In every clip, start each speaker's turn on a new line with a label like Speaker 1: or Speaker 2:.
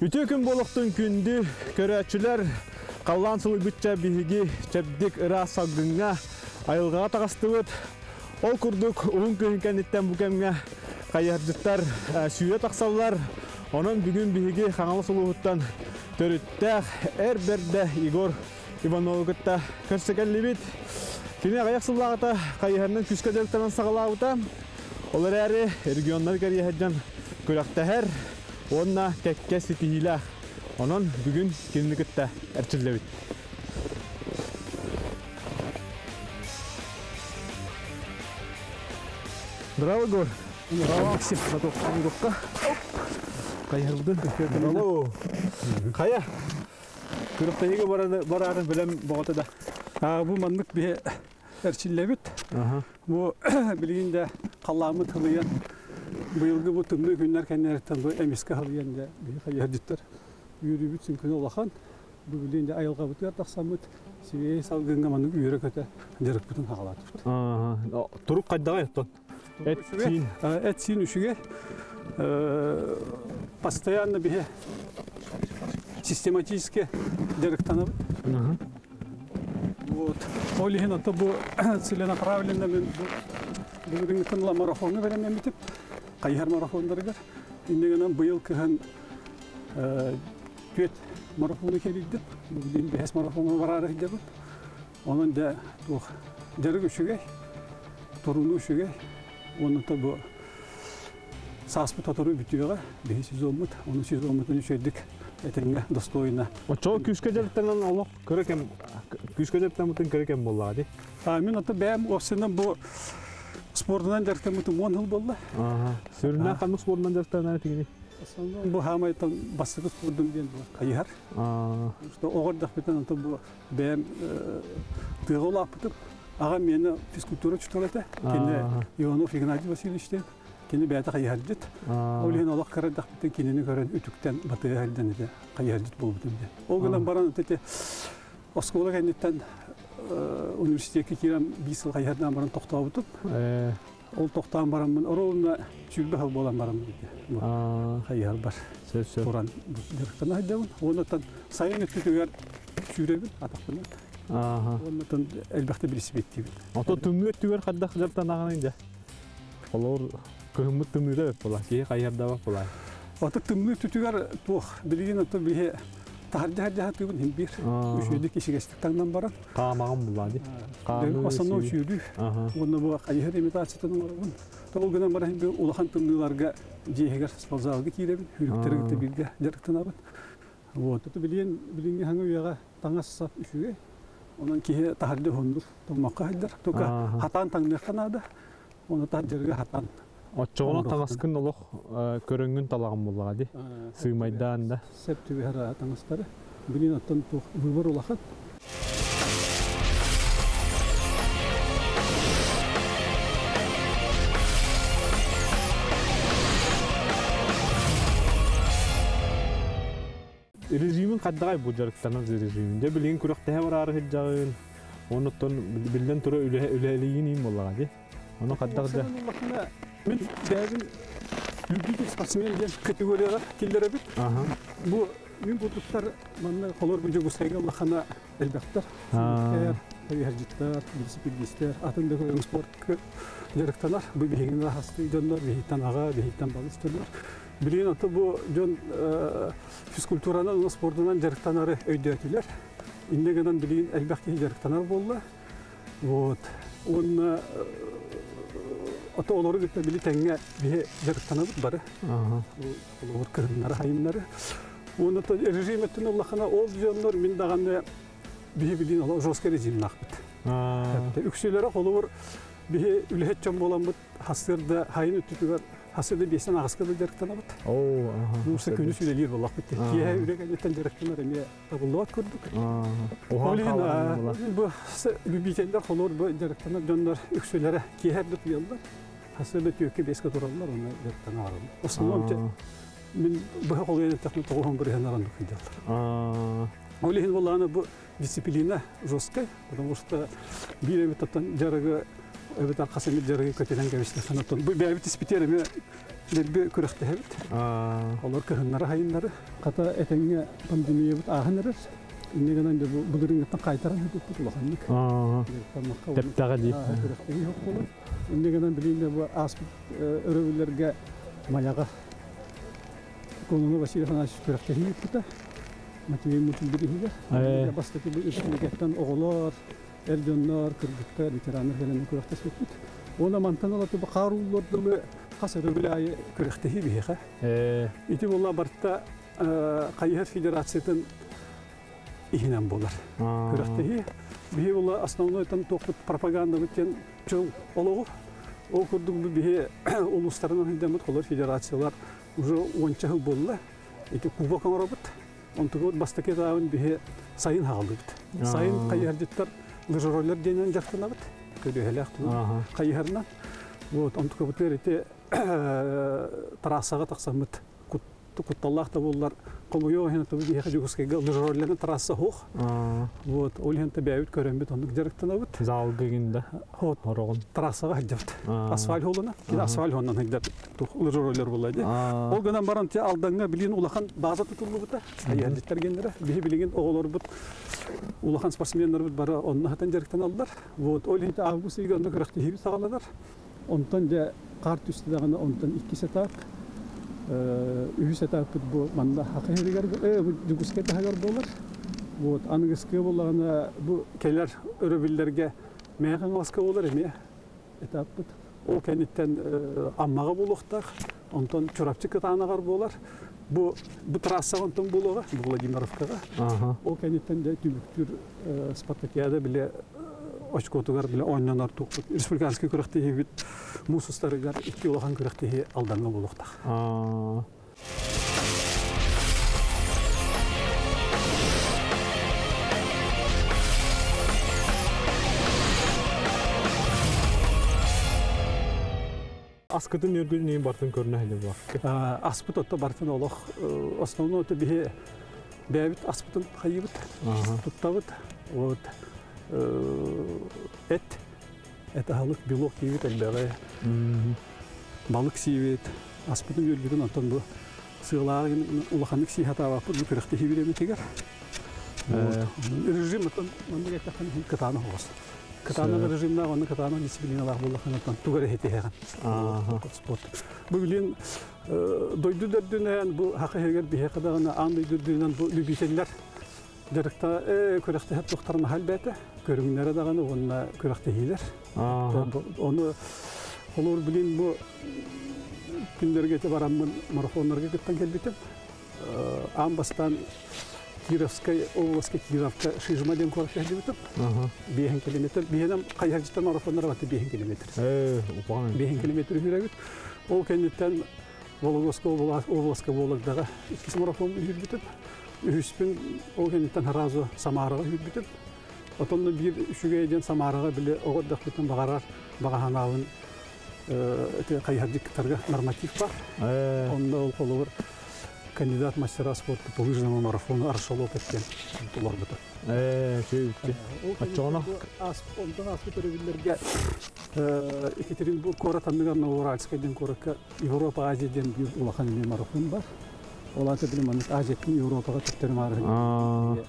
Speaker 1: Үтүө күн буолуохтун күндү көрөөччүлэр! Халлаан сылыйбычча биһиги чэбдик ыраас салгыҥҥа айылҕаҕа таҕыстыбыт. Ол курдук уһун күһүн кэнниттэн бу кэмҥэ хайыһардьыттар сүүрэ тахсаллар. Онон бүгүн биһиги Хаҥалас улууһуттан төрүттээх эр бэрдэ Егор Иванову кытта көрсө кэллибит. Кини аҕыйах сыллааҕыта хайыһарынан күүскэ дьарыктанан саҕалаабыта. Ол эрээри регионнары кэрийэ сылдьан күрэхтэһэр уонна кэккэ ситиһиилээх. Онон бүгүн кинини кытта эрчиллэбит. Здорово, Егор. Максим, Хайыһырдын. Хайа? Күрэхтэһиигэ бараарын бэлэм боҕото да.
Speaker 2: Бу маннык биһи эрчиллэбит. Бу билигин да халлааммыт хылыйан, быйылгы бу тымныы күннэр кэннилэриттэн бу эмискэ хылыйан дьэ биһи хайыһардьыттар үөрүүбүт сүҥкүнэ улахан. Бу билигин дьэ айылҕабытыгар тахсаммыт сибиэһэй салгыҥҥа маннык үөрэ-көтө дьарыкпытын хаҕалаатыбыт.
Speaker 1: Турук хайдаҕай оттон? Эт-сиин.
Speaker 2: Эт-сиин үчүгэй. Постоянно биһи систематически дьарыктанабыт. Вот. Ол иһин ото бу целенаправленно мен бу бүгүҥҥүттэн ыла марафоҥҥа бэлэмнэммитим. Хайыһар марафоннарыгар. Инньэ гынан быйыл кыһын түөрт марафону кэрийдим. Билигин бэһис марафоҥҥа бараары сылдьабын. Онон дьэ туох дьарык үчүгэй, турунуу үчүгэй. Уонна то бу сааспыт сотору бүтүөҕэ, биһи сезоммут, ону сезоммутун үчүгэйдик этэҥҥэ достойно.
Speaker 1: Оччоҕо күүскэ дьарыктанан олох кыра кэм күүскэ дьарыктаммытын кыра кэм буоллаҕа дии.
Speaker 2: Мин ото бэйэм уопсайынан бу спордунан дьарыктаммытым 10 сыл буолла.
Speaker 1: Сүрүннээн ханнык спордунан дьарыктанар этигиний?
Speaker 2: Бу хаамайтан бастакы спордум диэн бу хайыһар. Что оҕо эрдэхпиттэн онтон бу бэйэм тыаҕа улааппытым. Аҕам миэнэ физкультура учуутала этэ. Кини Иванов Игнатий Васильевич диэн. Кини бэйэтэ хайыһардьыт. Ол иһин олох кыра эрдэхпиттэн кинини көрөн үтүктэн батыһа сылдьан этэ хайыһардьыт буолбутум диэн. Ол гынан баран ити оскуола кэнниттэн университекка киирэн биир сыл хайыһардаан баран тохтообутум. Ол тохтоон бараммын оруобуна 20 сыл буолан бараммын хайыһарбар туран дьарыктана сылдьабын. Уоннаттан сайын өттүтүгэр сүүрэбин атахпынан. Уоннаттан элбэхтэ билсибиттиибин.
Speaker 1: Ото тымныы өттүгэр хайдах дьарыктанаҕыный дьэ? Олор кыһыммыт тымныыта бэт буолаа, киһи хайыһардаабат буолаа.
Speaker 2: Ото тымныы өттүтүгэр туох билигин ото биһи таһырдьа таһырдьа тыыбын иһин биир үчүгэйдик ичигэстик таҥнан баран
Speaker 1: хаамаҕын булаа дии.
Speaker 2: Основной сүүрүү уонна бу хайыһар имитациятын оҥоробун. Ол гынан баран бу улахан тымныыларга дьиэһигэр спортзалга киирэбин, сүүрүктэри кытта бииргэ дьарыктанабын. Вот. Это билигин билиҥҥи хаҥа үйэҕэ таҥас-сап үчүгэй. Онон киһи таһырдьа уһуннук тоҥмокко сылдьар. Только хатаан таҥныахха наада. Оны таһырдьарга хатаан.
Speaker 1: Оччоҕуна таҥаскын олох көрөҥҥүн талаҕын буоллаҕа дии. Сыымайдаан да.
Speaker 2: Сөп түбэһэр таҥастары. Билин оттон туох выбор улахан.
Speaker 1: Режимин хайдаҕай бу дьарыктанар режимин? Дьэ билигин күрэхтэһэ бараары сылдьаҕын. Оннуттан биллэн турар үлэлиигин иин буоллаҕа дии. Ону хайдах да
Speaker 2: Мин бэйэбин любитель спортсмен диэн категорияҕа киллэрэбит. Бу мин курдуктар манна холор бу Дьокуускайга улахана элбэхтэр. Сүүрүктэр, хайыһардьыттар, велосипедистэр, атын да көрүҥ спортка дьарыктанар. Бу биһигини хастыы дьоннор, биһиттэн аҕа, биһиттэн балыс дьоннор. Билигин ото бу дьон физкультуранан уонна спордунан дьарыктанары өйдөөтүлэр. Инньэ гынан билигин элбэх киһи дьарыктанар буолла. Вот. Уонна ото олору кытта били тэҥҥэ биһи дьарыктанабыт бары. Олор кыһыннары, хайыннары. Уонна режим өттүн ыллахына ол дьоннор мин даҕаны биһи билин олох жесткий режимнаахпыт. Үксүлэрэ холобур биһи үлэһит дьон буоламмыт хасыарда хайын өттүтүгэр хасыарда биэстэн аҕыска да дьарыктанабыт. Муса күнүс үлэлиир буоллахпыт. Киэһэ үлэ кэнниттэн дьарыктанар эмиэ табыллыбат курдук. Ол иһин бу любителлэр холуор бу дьарыктанар дьоннор үксүлэрэ киэһэ эрдэ утуйаллар. Хасыарда түөккэ биэскэ тураллар уонна дьарыктана бараллар. Основном мин быһа холуйан эттэхпинэ тоҕуһун бырыһыаннар оннук сылдьаллар. Ол иһин буоллаҕына бу дисциплина жесткай, потому что биир эмит оттон дьарыгы Эбэтэр хас эмит дьарыгы көтүтэн кэбистэххинэ, оттон бу бэйэбит испитигэр эмиэ дэлби күрэхтэһэбит. Олор кыһыннары хайыннары хата этэҥҥэ пандемиябыт ааһан эрэр. Инньэ гынан дьэ бу былырыыҥҥыттан хаайтаран сыппыппыт улаханнык.
Speaker 1: Тэптэҕэ дии.
Speaker 2: Күрэхтэһии суох буолан. Инньэ гынан билигин бу ааспыт өрөбүллэргэ Майаҕа Кононов Василий Афанасьевич күрэхтэһии ыыппыта. Матвей Мутин бирииһигэр. Бастакы бу республикаттан оҕолор, эр дьоннор, кыргыттар, ветераннар кэлэн күрэхтэспиппит. Уонна мантан ыла хаар ууллар хас өрөбүл аайы күрэхтэһии биһиэхэ. Ити буолла барыта хайыһар федерациятын иһинэн буолар. Күрэхтэһии. Биһи буолла основной там туохпут пропагандабыт диэн чөл олоҕу. Ол курдук биһи улуустарынан сылдьаммыт холор федерациялар уже уонча сыл буолла. Ити кубок оҥоробут. Онтугут бастакы этабын биһи сайын хааллыбыт. Сайын хайыһардьыттар лыжероллер диэнэн дьарыктанабыт. Көлүөһэлээх хайыһарынан. Вот, онтукабытыгар ити трассаҕа тахсаммыт кутталлаах да буоллар хомойуох иһин биһиэхэ Дьокуускайга лыжероллерын трасса суох. Вот, ол иһин бэйэбит көрөммүт оннук дьарыктанабыт.
Speaker 1: Залга гинда.
Speaker 2: Вот, трассаҕа сылдьабыт. Асфальт холуна, кини асфальт honнан сылдьар лыжероллер буолла дии. Ол гынан баран те Алдаҥҥа билигин улахан база тутуллубута. Хайыһардьыттар геннere. Биһи билигин оҕолорбут улахан спортсменнарбыт бары онно хатан дьарыктаналлар. Вот, ол иһин август ыйга онно күрэхтэһиибит саҕаланар. Онтон дьэ хаар түстэ даҕаны онтон иккис этап, үһүс этаппыт бу манна Саха сиригэр, бу Дьокуускай таһыгар буолар. Вот, аныгыскы буоллаҕына бу кэлэр өрөбүллэргэ Мэҥэ Хаҥаласка буолар эмиэ этаппыт. Ол кэнниттэн Аммаҕа буолуохтаах, онтон Чурапчы Кытаанаҕар буолар. Бу бу трассаҕа онтон буолуоҕа, бу Владимировкаҕа. Ол кэнниттэн дьэ түмүктүүр спартакиада бile очкотугар бile оонньонор туохпут республиканский күрэхтэһиибит муус устарыгар икки улахан күрэхтэһии Алдаҥҥа буолуохтаах.
Speaker 1: Аскытын үөргүн нейин бартын көрүнэ хиле була.
Speaker 2: Аспыт отто бартын олох основной ото биһи бэйэбит аспытын хайыбыт, туттабыт. Вот эт, эт аһылык белок диибит элбэҕи, балык сиибит, аспытын үөргүтүн онтон бу сыалааҕын улаханнык сии сатаабаппыт бу күрэхтэһии бириэмэтигэр. Режим оттон маннык эттэххинэ кытаанах оҕус. Кытаанах режимнаах, онно кытаанах дисциплиналаах буоллаххына оттон тугу эрэ иһитиһэҕин. Спорт. Бу билин дойду дөрдүнэн бу Саха сиригэр биһиэхэ даҕаны аан дойду үрдүнэн бу любителлэр дьарыкта күрэхтэһэр туохтарын аһа элбээтэ. Көрүҥнэрэ даҕаны уонна күрэхтэһиилэр. Ону холуур билин бу күннэргэ ити бараммын марафоннарга кыттан кэлбитим. Аан бастаан Кировскай областка Кировка Шижма диэн куоракка сылдьыбытым. 5 километр. Биһинэн хайыһардьыттан марафоннар баты 5 километр. 5 километр үһүрэбит. Ол кэнниттэн Вологодская областка Вологдаҕа иккис марафон үһүрбүтүм. Үһүспүн ол кэнниттэн сразу Самараҕа үһүрбүтүм. Отонно биир үчүгэй диэн Самараҕа били оҕо эрдэхпиттэн баҕарар баҕа санаабын хайыһардьыттарга норматив бар. Онно ол холобур кандидат мастера спорта по лыжному марафону Аршалок диэн толорбута.
Speaker 1: Оччоҕуна
Speaker 2: онтон ааспыт өрөбүллэргэ Екатеринбург куорат анныгар Новоуральскай диэн куоракка Европа Азия диэн биир улахан эмиэ марафон бар. Ол аата били маннык Азияттан Европаҕа төттөрү маарыһын.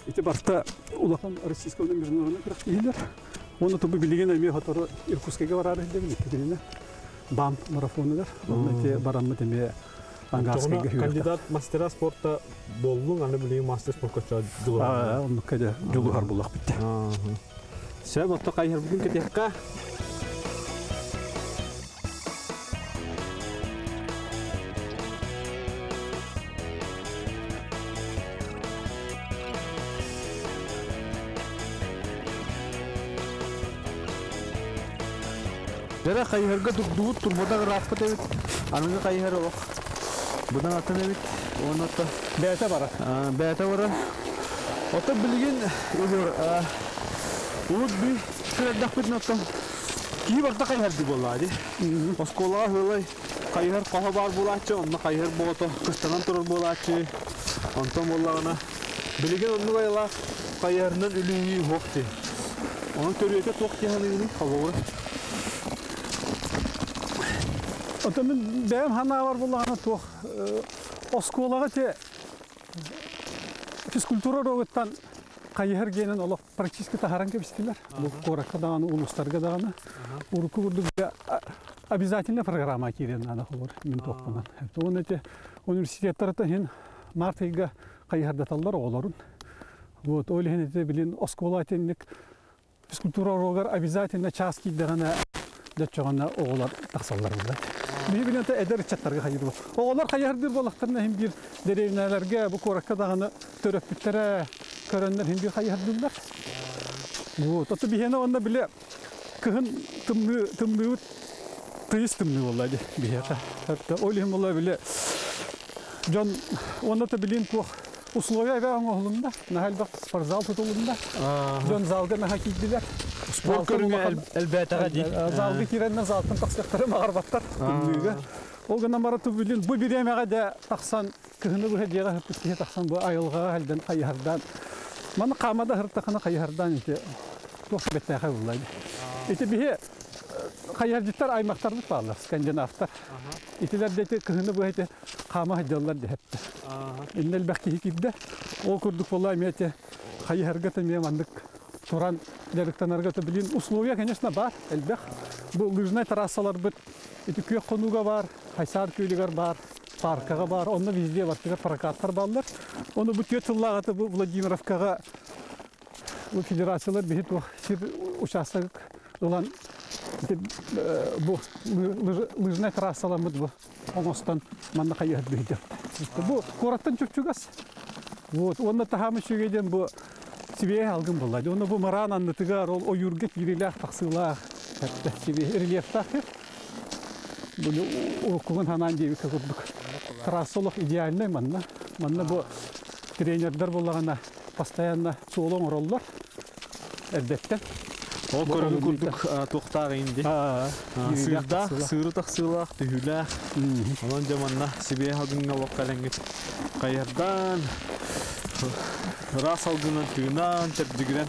Speaker 2: Ити барыта улахан российскай уонна международный күрэхтэһиилэр. Уонна тобу билигин эмиэ сотору Иркутскайга бараары сылдьабын икки БАМ марафонугар. Онно ити бараммыт эмиэ Ангарскайга
Speaker 1: кандидат мастера спорта боллуҥ, аны билигин мастер спортка дьулуһар.
Speaker 2: Оннукка дьэ дьулуһар буллах битте.
Speaker 1: Сөп, отто хайыһарбытын кэтиэххэ. Дьэрэ хайыһарга турдубут, турбатах ырааппыт эбит. Аныгы хайыһар олох быдан атын эбит. Уонна
Speaker 2: Бэйэтэ барар.
Speaker 1: Бэйэтэ барар. Оттон билигин Егор, урут би кырардахпытын оттон киһи барда хайыһардыы буоллаҕа дии. Оскуолаҕа ыалай хайыһар хоһо баар буолааччы, онно хайыһар боҕото кыстанан турар буолааччы. Онтон буоллаҕына билигин оннук айылаах хайыһарынан үлүйүү суох дии. Онон төрүөтэ туох дии саныыгыный, холобура?
Speaker 2: Оттон мин бэйэм санаабар буллаҕына туох оскуолаҕа те физкультура уруогуттан хайыһар гиэнин олох практически таһааран кэбистилэр. Бу куоракка даҕаны, улуустарга даҕаны. Урукку курдук обязательно программа киириэн наада холор мин туохпунан. Уонна эти университеттарта иһин март ыйга хайыһардаталлар оҕолорун. Вот, ол иһин ити билин оскуола итинник физкультура уруогар обязательно час киирдэҕинэ дьоччоҕуна оҕолор тахсаллар буолар. Биһи билин эдэр ыччаттарга хайыыр. Оҕолор хайыһардыыр буоллахтарына иһин биир дэриэбинэлэргэ бу куоракка даҕаны төрөппүттэрэ көрөннөр иһин биир хайыһардыыллар. Вот, ото биһиэнэ уонна били кыһын тымныы тымныыбыт тыйыс тымныы буолла дии биһиэхэ. Ол иһин буолла били дьон уонна да билин туох условия эбэ оҥоһулунна, наһаа элбэх спортзал тутулунна. Дьон залга наһаа киирдилэр.
Speaker 1: Спорт көрүҥэ элбээтэҕэ дии.
Speaker 2: Залга киирэннэр залтан тахсыахтара баҕарбаттар тымныыга. Ол гынан баран билин бу бириэмэҕэ да тахсан кыһыны быһа дьиэҕэ сыппыт киһи тахсан бу айылҕаҕа хэлдэн хайыһардаан маны хаамада сырыттахына хайыһардаан ити туох бэттээхэй буолла ити биһи хайыһардьыттар аймахтарбыт бааллар скандинавтар итилэр да ити кыһыны быһа ити хаама сылдьаллар дэһэптэр иннэ элбэх киһи киирдэ ол курдук буолла эмиэ ити хайыһарга эмиэ маннык туран дьарыктанарга то билин условия конечно бар элбэх бу лыжнай трассаларбыт ити күөх хонууга бар Хайсаар күөлүгэр баар, паркаҕа баар, онно везде бартыгар прокаттар бааллар. Ону бу түөрт сыллааҕыта бу Владимировкаҕа бу федерациялар биһи туох сир учаастак ылан бу лыжнай трассаламмыт бу оҥостон манна хайыһар биһидэ. Бу куораттан чугас. Вот, уонна таһаамы үчүгэй диэн бу сибиэһ алгын буолла. Уонна бу мараан аннытыгар ол ойуурга киириилээх тахсыылаах рельефтаах Бу уруккугун ханаан диэбиккэ курдук. Трасса олох идеальнай манна. Манна бу тренердэр буоллаҕына постоянно суолу оҥороллор эрдэттэн.
Speaker 1: Ол көрөрүн курдук туохтаах инди. Сыырдаах, сыыры тахсыылаах, түһүүлээх. Онон дьэ манна сибиэ хагыҥҥа олох кэлэҥҥит хайырдаан, ыраас алгынан тыынан, чэбдигирэн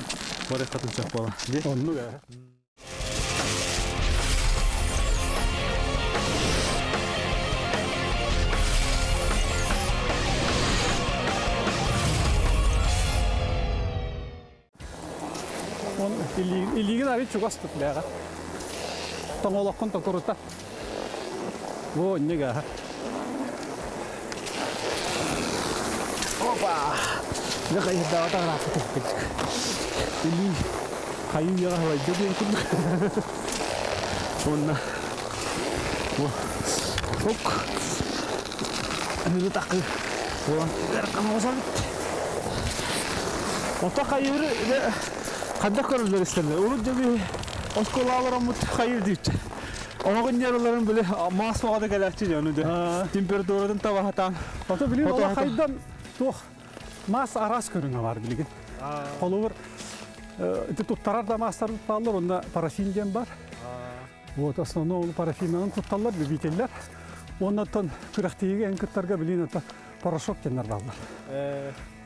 Speaker 1: барыаххатын сөп буола.
Speaker 2: Оннук ээ. Илиигин арый чугас тут бэҕэ. Тоҥолоххун токурута. Во, иннега.
Speaker 1: Опа! Дьэ хайырдаабата ырааппыт. Илии хайыы үйэҕэ халайда диэн курдук. Уонна ок Ырытакы буолан ыараххан Ото хайыыры хайдах көрөллөр истэллэр. Урут дьэ оскуолаҕа олороммут хайыр дииччэ. Оҕо ньарыларын били маас маҕада кэлээччи дьону дьэ. Температуратын табаһатаан.
Speaker 2: Ото билин олох хайдан туох маас араас көрүҥэ бар билигин. Холобур ити туттарар да маастар бааллар, онно парафин диэн бар. Вот основном парафинынан тутталлар, любителлэр. Оннотон күрэхтиигэ эн кыттарга билин это порошок диэннэр бааллар.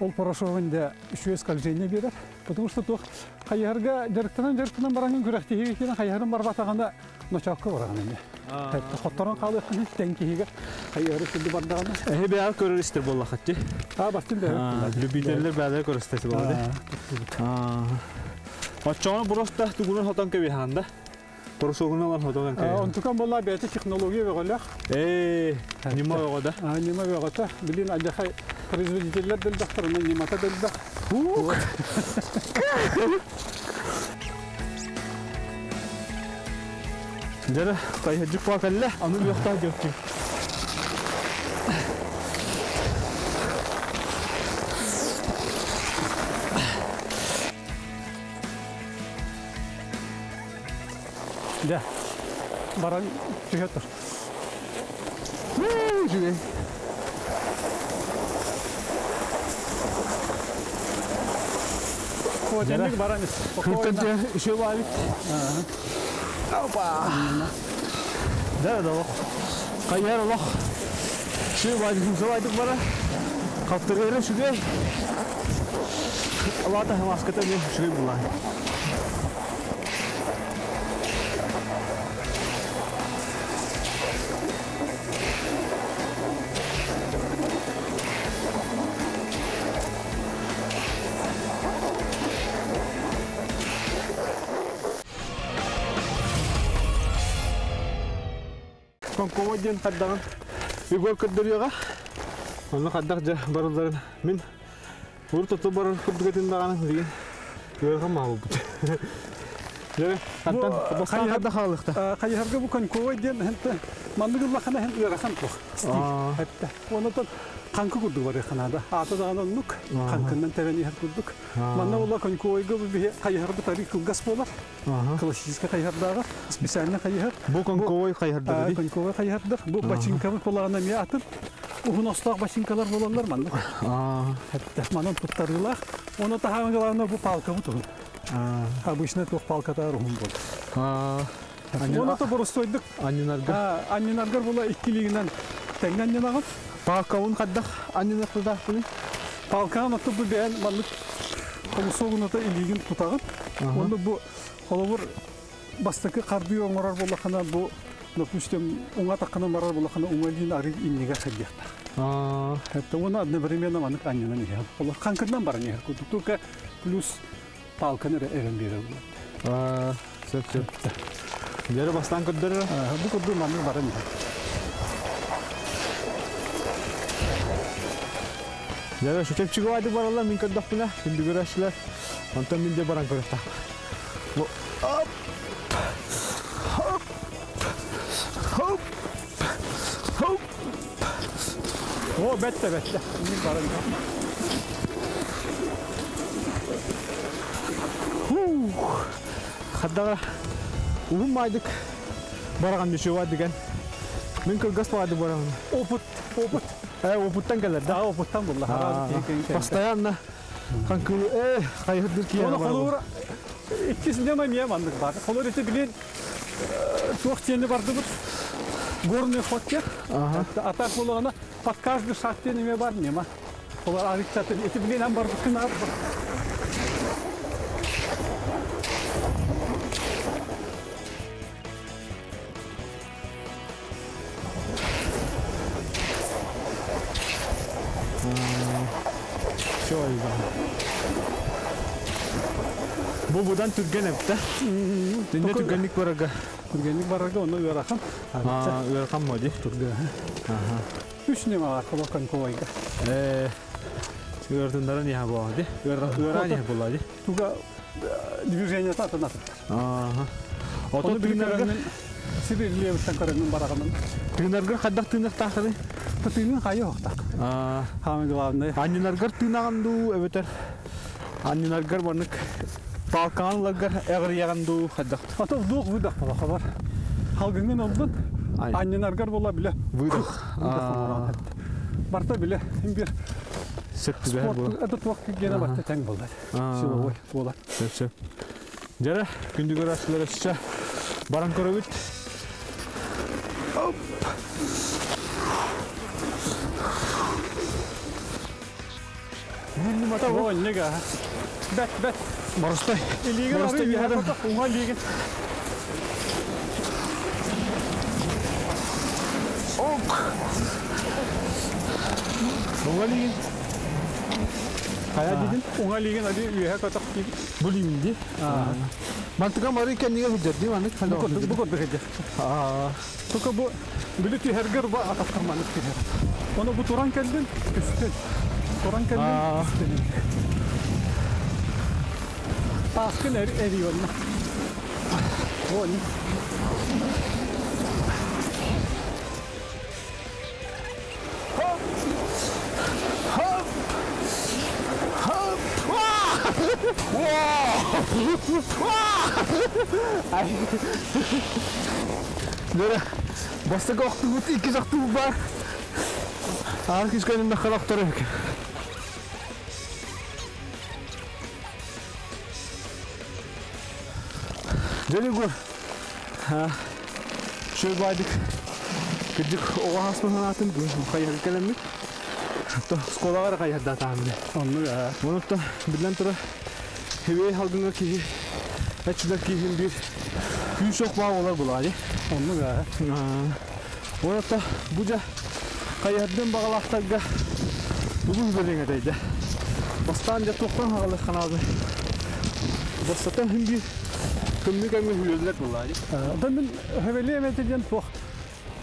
Speaker 2: Ол порошогун да үчүгэй скольжение биэрэр. Потому что туох хайыһарга дьарыктанан-дьарыктанан бараҥын күрэхтиһиигэ киирэн хайыһарын барбатаҕына ночоокко бараҕын эмиэ. Хотторон хаалыаххын тэҥ киһигэ хайыһары сүрдү бардаҕына.
Speaker 1: Эһи бэйэҕэ көрөр истэр буоллаххытти.
Speaker 2: А бастын бэйэҕэ.
Speaker 1: Любителлэр бэйэлэрэ көрөстөр буолла. Оччоҕуна просто тугунан хотон кэбиһэҕин да? Порошогун ылан хотон кэбиһэҕин.
Speaker 2: Онтукан буолла бэйэтэ технология бөҕөлөөх.
Speaker 1: Ээ, ньыма бөҕө да.
Speaker 2: Ньыма бөҕөтө. Билин алдьархай производителлэр да элбэхтэр, онон ньымата да элбэх.
Speaker 1: Дьэрэ, хайыһырдьык буола кэллэ, аны үөхтээх диэхтии.
Speaker 2: Дьэ, баран түһэ тур.
Speaker 1: Үчүгэй.
Speaker 2: Куотенник баран ис.
Speaker 1: Кыртан үчүгэй баабит. Опа! Да, да, олох. Хайар олох. Үчүгэй баайдык, сымсалайдык бара. Хаптырыара үчүгэй. Алаата маската эмиэ үчүгэй буллаан. Конковой диэн хайдаҕын Егор көрдөрүөҕэ. Онно хайдах дьэ барылларын мин урут оту барар курдук этин даҕаны билигин ыархан маалбыт. Дьэ, хантан бастаан хайда хаалыахта?
Speaker 2: Хайыһарга бу коньковой диэн хэнтэ маннык ыллахына хэн ыарахан туох стиль хэтте. Онотон хаҥкы курдук барыаханаада. Аата даҕаны оннук хаҥкыннан тэбэн иһэр курдук. Манна була коньковойга бу биһи хайыһарбыт арыы кылгас буолар. Классическай хайыһардааҕар специально хайыһар.
Speaker 1: Бу коньковой хайыһардар.
Speaker 2: Коньковой хайыһардар. Бу бачинкабыт булаҕына эмиэ атын. Уһун остоох бачинкалар буолаллар маннык. Хэтте. Манан туттарыылаах. Оны таһаан главное бу палкабыт уһун. Обычно туох палкатаар уһун буолар. Оны то боростойдук.
Speaker 1: Анньынарга.
Speaker 2: Анньынаргар була иккилигинэн тэҥҥэ анньынаҕын.
Speaker 1: Палкабын хайдах анньыныахтаахпыный?
Speaker 2: Палкаҕын ото бу бэйэн маннык хомусуогуната илиигин тутаҕын. Онно бу холобур бастакы хардыы оҥорор буоллаххына бу допустим уҥа таххына барар буоллаххына уҥа илиин арый иннигэр сылдьыахтаах. Это уонна одновременно маннык анньынан иһэр. Олор хаҥкырынан баран иһэр курдук. Только плюс палканы эрэ эбэн биэрэр буолар.
Speaker 1: Сөп сөп. Дьэрэ бастаан көрдөрөр.
Speaker 2: Бу курдук маннык баран иһэр.
Speaker 1: Дьэрэ шучепчигэ байды бараллар мин көрдөхпүнэ, күндү көрөөччүлэр. Онтон мин де баран көрөхтаах. Бу оп хоп хоп хоп.
Speaker 2: О, бэтте бэтте. Мин баран иһэр.
Speaker 1: Хух. Хаддаҕа уһун маайдык бараҕан нүчүөва деген. Мин кылгас баҕайдык бараҕын.
Speaker 2: Опыт, опыт.
Speaker 1: Опыттан кэлэр да?
Speaker 2: Опыттан булла.
Speaker 1: Постоянно хаҥкылы хайыһырдыр киһи
Speaker 2: Оны холуур иккис нема эмиэ маннык бар. Холуур ити билин туох диэни бардыбыт горный ход диэн. Атак буолаҕына под каждый шаг диэн эмиэ бар нема. Олар арыктатын ити билин ан барбыккын
Speaker 1: Все, Бу будан түргэн эбит Тинне түргэнник барарга.
Speaker 2: Түргэнник барарга онно ыарахан.
Speaker 1: Ыарахан моди.
Speaker 2: Түргэн. Үс нема бар холокон ковайга.
Speaker 1: Ыартыннарын яха буолла Ыараан яха буолла ди.
Speaker 2: Туга движение татына.
Speaker 1: Ото тыынарга
Speaker 2: сири левыттан көрөмүн бараҕынан.
Speaker 1: Тыынаргар хайдах тыыныахтаахтарый?
Speaker 2: Тыынын хайы охтах. Самое главное.
Speaker 1: Анньынаргар тыынаҕын дуу эбэтэр анньынаргар маннык палкаҕын эҕирийэҕин дуу хайдах?
Speaker 2: Ото вдох выдох була хабар. Халгыҥын ылбын анньынаргар була биле.
Speaker 1: Выдох.
Speaker 2: Барта биле бир
Speaker 1: Сөп түбэһэр була.
Speaker 2: Это туох гена барта тең болар. Силовой буолар.
Speaker 1: Сөп сөп. Дьэрэ, күндү көрөөччүлэр өссө баран көрөбүт. Оп!
Speaker 2: О, нега. Бэт, бэт.
Speaker 1: Боростой.
Speaker 2: Илиигин
Speaker 1: Боростой
Speaker 2: арый
Speaker 1: биһэрэ.
Speaker 2: Уҥа илиигин.
Speaker 1: Ок! Уҥа илиигин. Хайа дидин?
Speaker 2: Уҥа илиигин али үөһэ көтөх диибит.
Speaker 1: Бу илиигин ди. Мантыка мары кэннигэ сылдьар дии маннык.
Speaker 2: Бу курдук, бу курдук эдэ. Только бу били түһэргэр бу атахтар маннык түһэр. Оны бу туран кэллин, түстүн. Туран кэллин, түстүн. Тааскын эрийонна. О, не.
Speaker 1: Хоп! Хоп! Хоп! Дөрө, бастакы охтубут, иккис охтубут бар. Аар кискэнин дахкар охтор эбик. Дьэ, Шөй байдык. Кырдьык оҕо хаспын санаатын хайыһарга кэлэммит. Школаҕа хайыһардаатаҕым
Speaker 2: Оннук
Speaker 1: Онуттан биллэн турар хевей халгыҥа киһи эчилер киһин биир күүс ох баа болар булаайы.
Speaker 2: Оннук
Speaker 1: Онуттан бу дьа хайыһардын баҕалаахтарга тугу сүбэлиэҥ этэй Бастаан дьэ туохтан хаҕалык ханаабы. Бастатан хин биир кымны кэмҥэ хүлэллэр булаайы.
Speaker 2: Да мин хевели эмети диэн туох.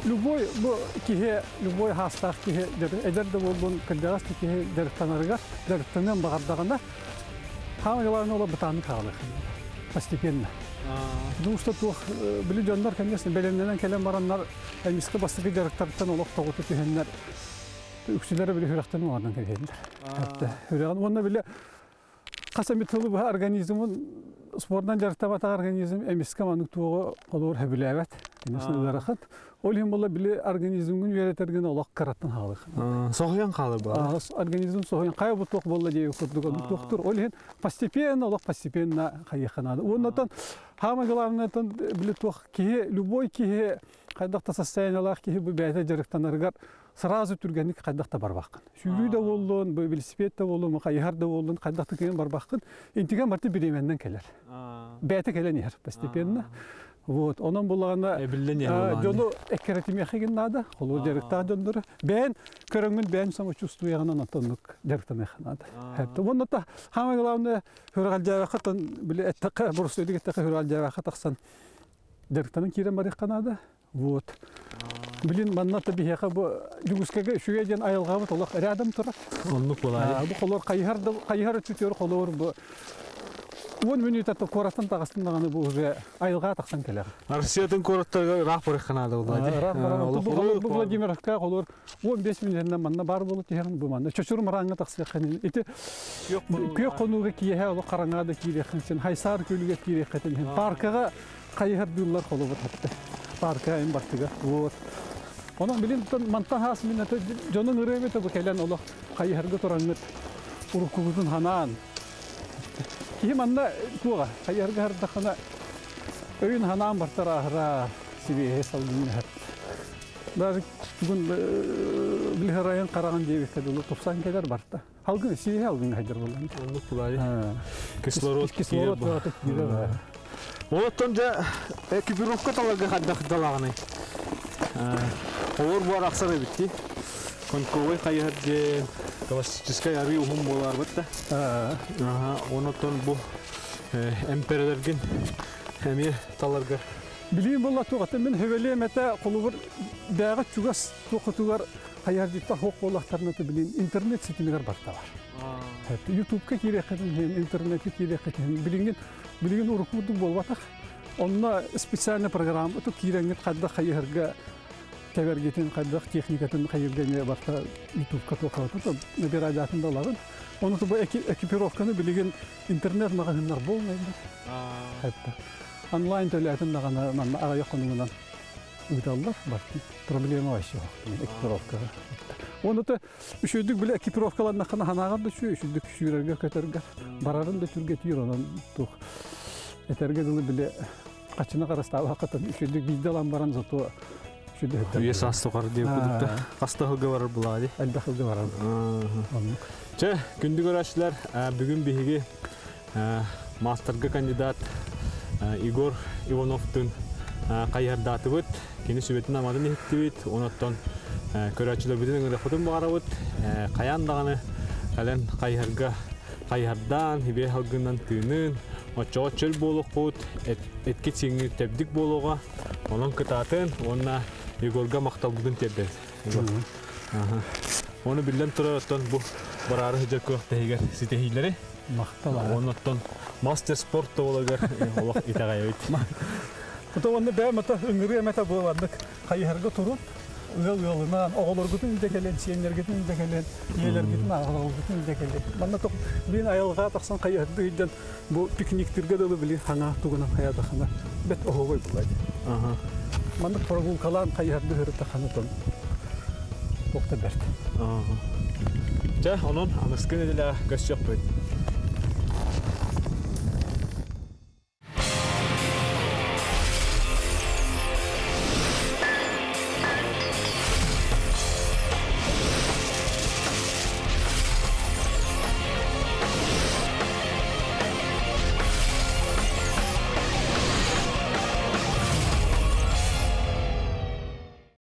Speaker 2: Любой бу киһи, любой хаастаах киһи, эдэр да буоллун, кырдьаҕас да киһи дьарыктанарыгар, дьарыктаныан баҕардаҕына, хаама главное ола бытааннык хаалыах постепенно. Потому что туох били дьоннор, конечно, бэлэмнэнэн кэлэн бараннар, эмискэ бастакы дьарыктарыттан олох тоҕута түһэннэр, үксүлэрэ били сүрэхтэн уҥардан кэбиһэллэр. Сүрэҕин уонна били хас эмит сылы быһа организмын спордунан дьарыктабатах организм эмискэ маннык туоҕу холуур сөбүлээбэт. Конечно, ыарахан. Ол иһин буолла били организмҥын үөрэтэргин олох кыраттан хаалыах.
Speaker 1: Соһуйан хаалар буолар.
Speaker 2: Организм соһуйан хайа бу туох буолла диэби курдук оннук туохтур. Ол иһин постепенно олох постепенно хайыахха наада. Уоннатан самое главное били туох киһи любой киһи хайдах да состояниелаах киһи бу бэйэтэ дьарыктанарыгар сразу түргэнник хайдах да барбаххын. Сүүрүү да буоллун, бу велосипед да буоллун, хайыһар да буоллун, хайдах да кыайан барбаххын. Интиген барты бириэмэннэн кэлэр. Бэйэтэ кэлэн иһэр постепенно. Вот, онон булаҕына дьону эккирэтимиэхигин наада, холур дьарыктаах дьоннору. Бэйэн көрөҥҥүн бэйэн самочувствуеҕынан онтоннук дьарыктаныахха наада. Уонна та самое главное хүрҕалдьаабакка били эттэххэ, боростуойдук эттэххэ хүрҕалдьаабакка тахсан дьарыктанан киирэн барыахха наада. Вот. Блин, манна та биһиэхэ бу Дьугускайга үчүгэй диэн айылҕабыт олох рядом турар.
Speaker 1: Оннук буолаайы.
Speaker 2: Бу холор хайыһар да хайыһар өттүтүгэр холоор бу 10 мүнүүтэ куораттан таҕыстым даҕаны бу уже айылҕа тахсан кэлэр.
Speaker 1: Россиятын куораттарыгар ыраах барыахха наада буолла.
Speaker 2: Ыраах баран бу Владимировка холоор 15 мүнүүтэнэн манна бар буола түһэҕин бу манна чочур мырааҥҥа тахсыаххын ити күөх хонууга киэһэ олох хараҥаҕа да киириэххин син Хайсаар күөлүгэр киириэххитин паркаҕа хайыһардыыллар холобур хатта парка эн бартыга вот онон билин мантан хаас мин аты дьонун ырыабыт бу кэлэн олох хайыһарга тураҥҥыт уруккубутун ханаан киһи манна туоҕа хайыһарга хардаххына өйүн ханаан бартар ааһыра сибиэһи салгын иһэр даже бүгүн билһарайын хараҕын диэбиккэ дылы тупсан кэлэр барта Алгын сиэһэ алгын хайдар буолан.
Speaker 1: Оннук булаайы. Кислород
Speaker 2: кислород киирэр.
Speaker 1: Оттон дьэ экипировка таларга хайдах далаҕыный? Олор буар ахсар эбит дии. Коньковый хайыһар диэн классическай арыы уһун буолаарбыт да. Аха, онотон бу эмперелергин эмиэ таларга.
Speaker 2: Билиим буолла туох мин хөбөлүөм этэ холобур бээҕэ чугас туохутугар хайаардыттан хоқ буоллахтарына билин интернет ситимигэр барта бар. Ютубка киириэххитин интернетке киириэххитин билигин билигин урукку курдук буолбатах. Онно специальная программа ту киирэҥҥит хайдах хайыһарга тэбэргитин хайдах техникатын хайырга эмиэ барта ютубка туоххата набирадаатын да ылаҕын. Ону бу экипировканы билигин интернет маҕаһыыннар буолмайдар. Онлайн төлөтүн даҕаны манна аҕыйах хонугунан ыыталлар барытын проблема вообще экипировкаҕа уонна то үчүгүйдүк бile экипировкаланнаххына ханаҕар да үчүгэй үчүгүйдүк сүүрэргэ көтөргө барарын да түргэтиир онон туох этэргэ дылы бile хаччыны харыстаабаккытын үчүгүйдүк биирдэ ылан баран зато үчүгүйдүк
Speaker 1: үйэ саас тухары диэн курдук хаста сылга барар булаа
Speaker 2: элбэх сылга барар оннук
Speaker 1: чэ күндү көрөөччүлэр бүгүн биһиги маастарга кандидат Егор Ивановтын хайыһардаатыбыт, кини сүбэтин-аматын иһиттибит, онон көрөөччүлэрбитин ыҥырыахпытын баҕарабыт. Хайаан даҕаны кэлэн хайыһарга хайыһардаан, хибиэ салгынынан тыынын, оччоҕо чөл буолуохпут, эткит сиҥҥит тэбдик буолуоҕа. Онон кытаатын уонна Егорга махталбытын тиэрдэбит. Ону биллэн турар, оттон бу бараары сылдьар күрэхтэһиигэр ситиһиилэри
Speaker 2: Махтал.
Speaker 1: Оннуттан мастер спорт туолугар олох итэҕэйэбит.
Speaker 2: Ото уонна бэйэм ата ыҥырыы эмэтэ буоланнык хайыһарга турун, ыал ыалынаан, оҕолоргутун илдьэ кэлэн, сиэннэргитин илдьэ кэлэн, ийэлэргитин, аҕаларгытын илдьэ кэлэн. Манна тоқ билин айылҕа тахсан хайыһарды илдьэн бу пикниктиргэ дылы били хаҥа тугунан хайадахына бэт оһуобай булайды. Маннык прогулкалаан хайыһарды һырыттахана тон туохта бэрт.
Speaker 1: Чэ, онон аныскы нэдиэлэҕэ көрсүөхпүт.